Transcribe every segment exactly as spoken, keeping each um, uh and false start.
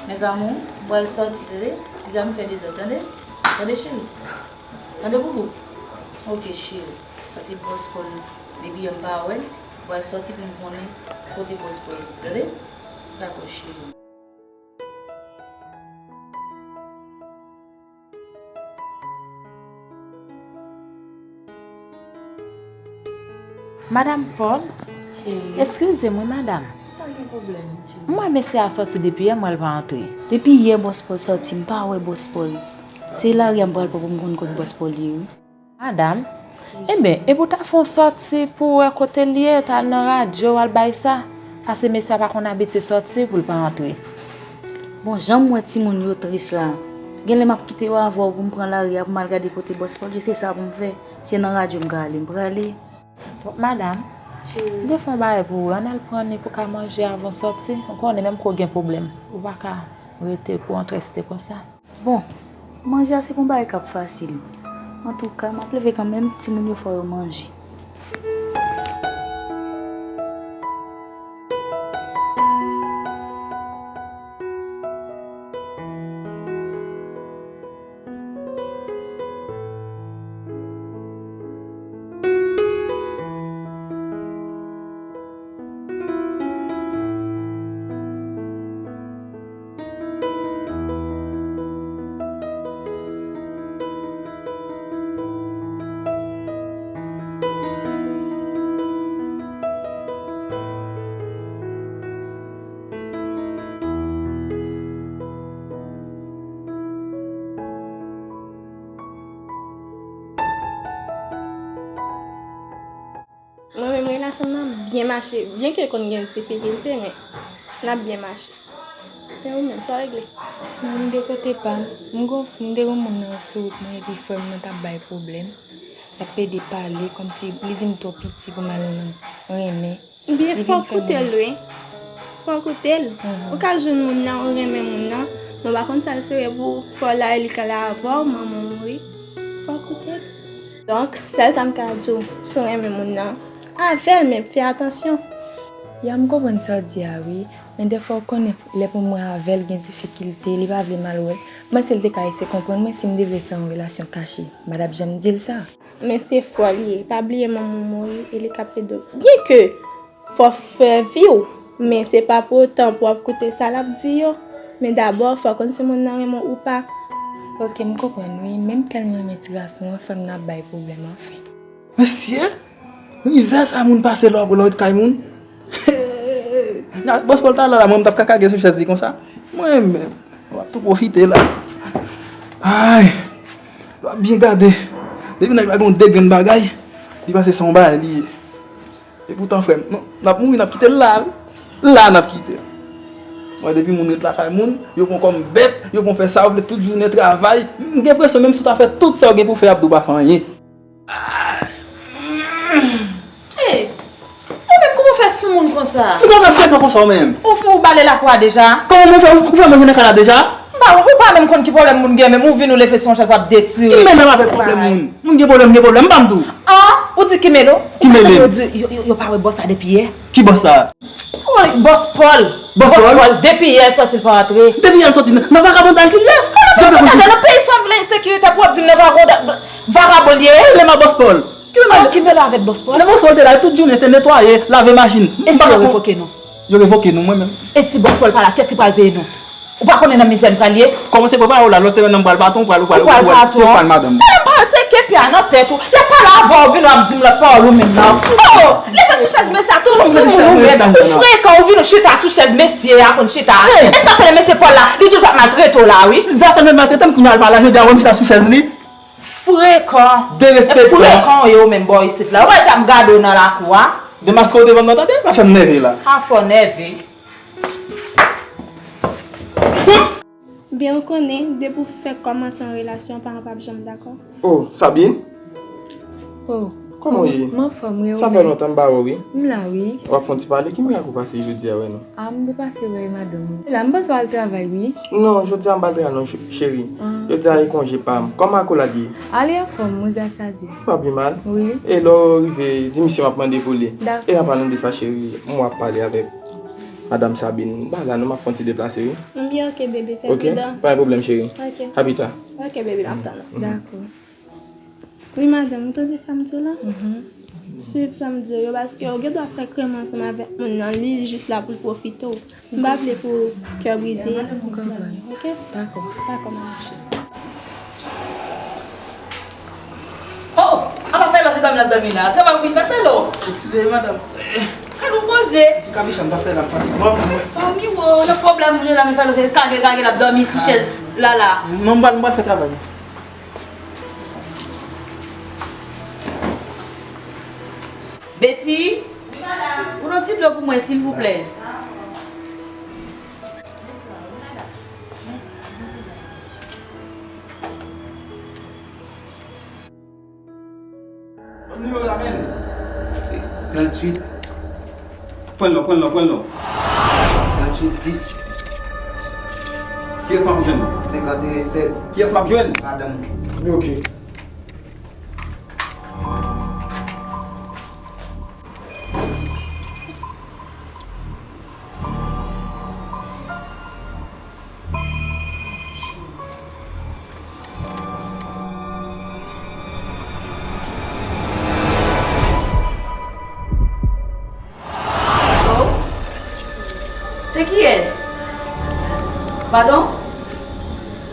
Mes amours, m pral sòti, tande? Piga m fè dezòd, tande? Tande, cheri? Tande, boubou? Ok, cheri. Paske bòs Pòl, depi yè m pa wè l, m pral sòti pou m konnen kote bòs Pòl ye, tande? Dakò, cheri. Madanm Paul, eskize m wi, madanm. Pa gen pwoblèm, cheri. M wè mesye a sòti depi yè, m wè l pa antre. Depi yè bòs Paul sòti, m pa wè bòs Paul. Se lari a m pral pran pou m konn kote bòs Paul ye, wi. Madanm, enben, epi w ta fè yon sòti pou w wè kote l ye, w ta al nan radyo, w al bay sa. Paske mesye a pa konn abitye sòti pou l pa antre. Bon, jan m wè timoun yo tris la, genlè m ap kite yo avè w pou m pran lari a pou m al gade kote bòs Paul ye, se sa pou m fè. Se nan radyo m ka ale, m prale. Donk, madanm, m te fè yon bagay pou ou, ann al pran annik ou ka manje avan w sòti. Ou konnen, menm ke w gen pwoblèm, ou pa ka rete pou w antreste konsa. Bon, manje a se pa yon bagay k ap fasil. Antouka, m ap leve kanmenm, timoun yo fò yo manje. Mwen menm, relasyon m nan ap byen mache, byenke konn gen difikilte, men l ap byen mache. E ou menm, sa w regle? Mwen, m de kote pa m, m gon, m te gon moun nan sou wout mwen, epi frè m nan t ap bay pwoblèm. L ap pede pale, kòmsi li di m twò piti pou m al nan renmen. Ebyen, fò w koute l, wi. Fò w koute l. Ou ka jwenn moun nan, ou renmen moun nan, men w pa konn sa l sere pou ou. Fò w la e li ka la avè w, manman w mouri. Fò w koute l. Donk, sèl sa m ka di w, si w renmen moun nan, avè l, men fè atansyon. Ya, m konprann sa w di a, wi. Men dèfwa, w konnen, lè pou mwen avè l gen difikilte, li pa vle m al wè l. M panse l te ka eseye konprann mwen si m te vle fè yon relasyon kache. M pa t ap janm di l sa. Men se fò l ye. Pa bliye manman w mouri e li ka plede w. Byenke fò w fè vi w, men se pa pou otan pou w ap koute sa l ap di yo. Men dabò, fò w konn si moun nan renmen w ou pa. Ok, m konprann wi, men m tèlman renmen ti gason an, frè m nan ap bay pwoblèm anfen. Mesye, mizè sa moun pase lè w ap lòt kay moun. Bòs Pòl ta la la, mwen m t ap ka kage sou chèz li konsa. Mwen menm, w ap tou pwofite la. Ay. L ap byen gade. Depi nèg la gen yon degrenn bagay, li panse se yon bagay li ye. Epoutan, frè m, non, n ap mouri, n ap kite l la, wi. La, n ap kite l. Mwen, depi moun ret lakay moun, yo pran w kòm bèt, yo pran w fè sa yo vle tout jounen travay. M gen enpresyon, menm si w ta fè tout sa w gen pou w fè, y ap di w pa fè anyen. Hey! Ou menm, kòman w fè sou moun konsa? Ou kòman fè frekan konsa ou menm? Ou, ou bale lakou a deja? Kòman mwen fè, ou, ou fè manje nan kay la deja? M pa, ou pa menm konn ki pwoblèm moun gen, menm ou vin ou leve sou yon chèz w ap detire. Ki mele m avèk pwoblèm moun? Moun gen pwoblèm, gen pwoblèm, m pa m tou. An, ou di ki mele w? Ki mele m? Yo di, yo, yo, yo pa wè bòs sa depi yè. Ki bòs sa? Woy, bòs Pòl. Bòs Pòl? Bòs Pòl, depi yè l sòti l pa antre. Depi yè l sòti nan, nan vagabondaj li ye. Kòman fè pou gade nan peyi sa w vle ensekirite pou w ap di m nan vagabondaj, vagabon li ye? Kilè m a bòs Pòl? Kilè m a... An, ki mele w avèk bòs Pòl? Lè bòs Pòl te la, tout jounen se netwaye, lave machin. E si yo revoke nou? Yo revoke nou, mwen menm. E si bòs Pòl pa la, kiyès ki pral peye nou? Ou pa konnen nan mizè n pral ye? Kòmanse prepare w la, lòt semèn nan m pral patwon, ou pral, ou pral, ou pral patwon. Ou pral patwon. Se ou k pral madanm. Tande m pale, se kepi a nan tèt ou. Lè pale avè w, vin w ap di m lòt pawòl ou menm nan. Oh! Leve sou chèz mesye a, tou moun ou menm. Ou frekan, ou vin ou chita sou chèz mesye a konn chita. E sa fè lè mesye Pòl la, li toujou ap maltrete w la, wi. Zafè l maltrete m, kounye a l pa la, jodi a wè m chita sou chèz li. Frekan. Derespektan. Frekan w ye ou menm bò isit la. Ou pa janm gade w nan lakou a. Demaske w devan m nan, tande? Pa fè m nève la. A fò nève. Byen, ou konnen, depi w fèk kòmanse yon relasyon, paran p ap janm dakò. Oh, Sabine? Oh, kòman w ye? M anfòm, wi, ou menm? Sa fè lontan m pa wè w, wi. M la, wi. W ap fè yon ti pale, ki mirak ou pase jodi a wè nou? Ah, m te pase wè madanm ou. La, m panse w al travay, wi. Non, jodi a m pa al travay non, ch-, cheri. Ah. Jodi a e konje pa m. Kòman akolad ye? Ale anfòm, wi, gras a Dye. Pa pi mal. Wi. E lè w rive, di misye m ap mande pou li. Dakò. E an palan de sa, cheri, m w ap pale avèk Madam Sabine, ba la non, m ap fè yon ti deplase, wi. M byen, ok, bebe, fè pridan. Ok, pa gen pwoblèm, cheri. Ok. A pita. Ok, bebe, m ap tann ou. Dakò. Wi, madanm, ou tande sa m di w la? Mhm. Swiv sa m di w yo, paske ou gen dwa fè krenmen ansanm avèk moun nan, li jis la pou l pwofite w. M pa vle pou kè w brize. M konprann. Ok? Dakò. Dakò, madanm cheri. Oh, apa fè lò se dòmi l ap dòmi la. Travay ou fin fè, fè lò. Eskize, madanm. Kado poze. Ti kabicha m ta fè la, m fatige. Zanmi wo, nan pwoblèm moun yo la, men fè lò se kage, kage l ap dòmi sou chèz la, la. Non, m pral, m pral fè travay. Betty, ou nan ti dlo pou mwen, silvouplè. Ban m nimewo la, menn. Tranntuit. Pran l non, pran l non, pran l non. Tranntuit dis. Kiyès m ap jwenn? Senkant e sèz. Kiyès m ap jwenn? Madanm. Ok. Alo? Se kiyès? Padon?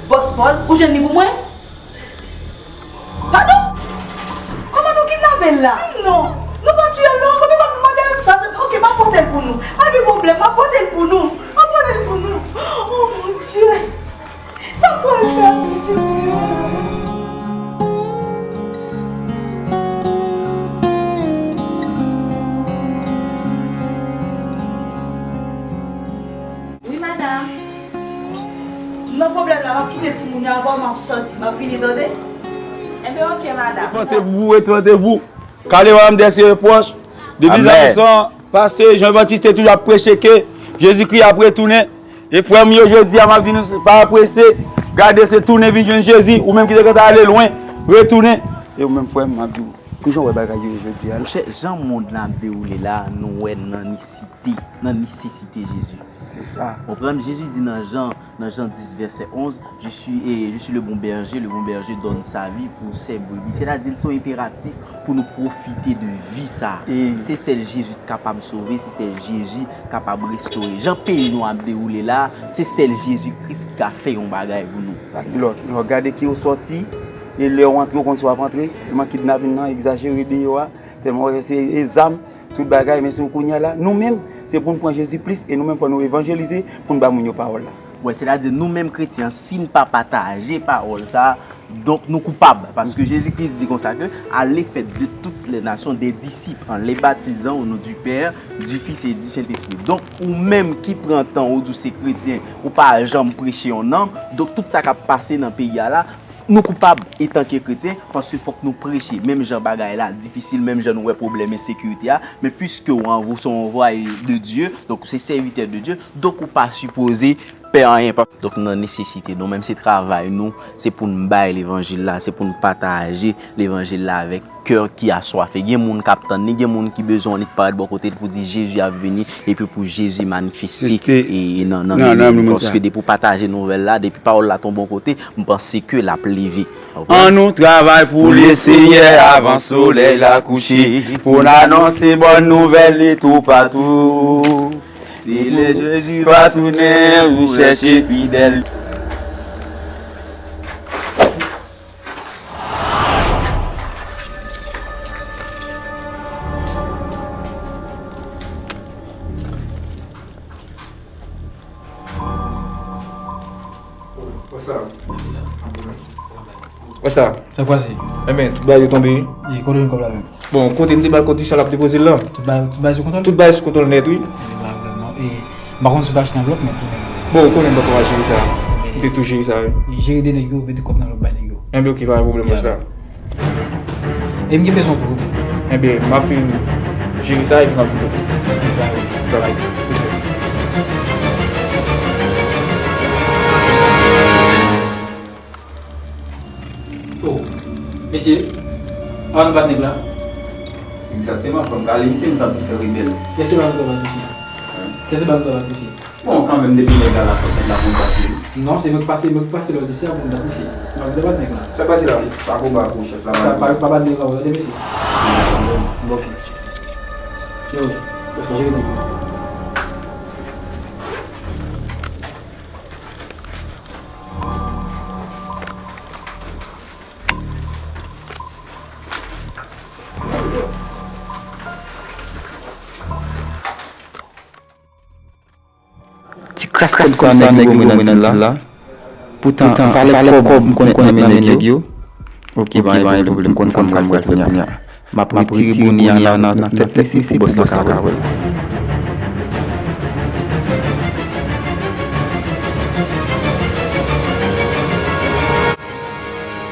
Bòs Pòl, ou jwenn li pou mwen? Padon? Kòman nou kidnape l la? Di m non. Nou pa tiye l non. Konbyen fwa m mande l? Swasant. Ok, m ap pote l pou nou. Pa gen pwoblèm, m ap pote l pou nou. M ap pote l pou nou. Oh mon Dieu. Sa m pral fè ak pitit mwen an? Wi, madanm. M nan pwoblèm la, m ap kite timoun yo avè w, m ap sòti, m ap vini, tande? Enben, ok, madanm. Repentez-vous, repentez-vous. Car le royaume des cieux est proche. Depuis dans le temps passé, Jean Baptiste te toujou ap preche ke Jezikri ap retounen. E frè m yo, jodi a, m ap di nou, pa prese. Gade, se tounen vin jwenn Jezi. Ou menm ki te gentan ale lwen, retounen. E ou menm, frè m, m ap di w, kijan w wè bagay yo ye jodi a la? Monchè, jan mond lan ap dewoule la, nou wè nan nesesite, nan nesesite Jezi. Se sa. Konprann? Jezi di nan Jan, nan Jan dis vèsè onz, je suis, eh, je suis le bon berger, le bon berger donne sa vie pour ses brebis. Sètadi, se yon enperatif pou nou pwofite de vi sa. E se sèl Jezi ki kapab sove, se sèl Jezi ki kapab restore. Jan peyi nou ap dewoule la, se sèl Jezi Kris ki ka fè yon bagay pou nou. Pa gen lòt. Lè w gade ki w sòti, e lè w antre, w konn si w ap antre, tèlman kidnapin nan egzajere deyò a, tèlman w wè se, e zam, tout bagay, men se kounye a la, nou menm, se pou n pran Jezi plis, e nou menm, fò nou evanjelize, pou n ba moun yo pawòl la. Wè, sètadi, nou menm kretyen an, si n pa pataje pawòl sa a, donk nou koupab. Paske Jezi Kris di konsa ke, allez, faites de toutes les nations des disciples, en les baptisant au nom du Père, du Fils et du Saint-Esprit. Donk, ou menm ki pran tan, ou di w se kretyen, ou pa janm preche yon nanm, donk tout sa k ap pase nan peyi a la, nou koupab, etanke kretyen, paske fòk nou preche. Menm jan bagay la difisil, menm jan nou wè pwoblèm ensekirite a, men piske w an, ou se yon anvwaye de Dye, donk ou se sèvitè de Dye, donk ou pa sipoze pè anyen. Donk nou nan nesesite, nou menm se travay nou, se pou n bay levanjil la, se pou n pataje levanjil la avèk kè ki aswafe. Gen moun k ap tann li, gen moun ki bezwen w, li t parèt bò kote l pou di Jezi ap vini, epi pou Jezi manifeste e, e nan, nan, nan, nan, nan, paske depi w pataje nouvèl la, depi pawòl la tonbe yon kote, m panse ke l ap leve. Annou travay pou Lesenyè avan solèy la kouche, pou n anonse bòn nouvèl li toupatou. Si le Jezi pa tounen, ou chèche fidèl. What's up? Wè sa? Sa k pase? Enben, tout bagay yo tonbe wi. E kote w jwenn kòb la menm? Bon, kote m te ba l kondisyon l ap depoze l lan. Tout bagay, tout bagay sou kontwòl? Tout bagay sou kontwòl nèt wi. E pa pwoblèm non. E m pa konn si w t achte anvlòp men konnen. Bon, ou konnen m pa twò jere sa. M te tou jere sa wi. E jere de nèg yo, mete kòb nan lòt bay nèg yo. Enben, oke, pa gen pwoblèm bòs la. E m gen bezwen pou ou. Enben, m ap fin jere sa epi m ap vin kote w. Travay. Oh, mesye, ann bat nèg la. Egzakteman, fò m kale misye, misye ap vin fè rebèl. Kèse ba nou travay misye? Kèse ba nou travay misye? Bon, kanmenm, depi nèg la la fè tèt la pou m bat li. Non, se mwen k pase, mwen k pase lòd isi a pou m bat misye. Mwen k bat nèg la. Sa k pase la? Pa konba pou chèf la. Sa pa, pa bat nèg la, ou tande mesye? Bon, ok. Yo, yo, jere nèg yo. Ti kras kòb sa nèg yo mwen nan dil la. Poutan, valè kòb m konnen nan men nèg yo. Ok, pa gen pwoblèm, m konn sa m pral fè kounya. M ap retire boni a nan, nan, nan tèt mesye pou bòs la ka wè l.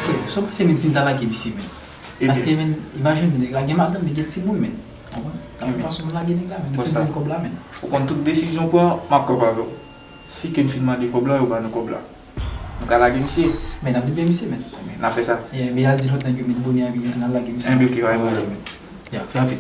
Frè, sa w panse menm si m ta lage misye menm? Paske menm, imajine w, nèg la gen madanm, li gen timoun menm. Konprann? Nan menm fason m lage nèg la menm, nou fin jwenn kòb la menm. Ou konn tout desizyon w pran, m ap kanpe avè w. Si ke n fin mande kòb la, yo ba nou kòb la. Nou ka lage misye. Men n ap libere misye menm. N ap fè sa. Ebyen al di lòt nèg yo met boni a epi n al lage misye. Enben ok, pa gen pwoblèm. Ya, fè rapid.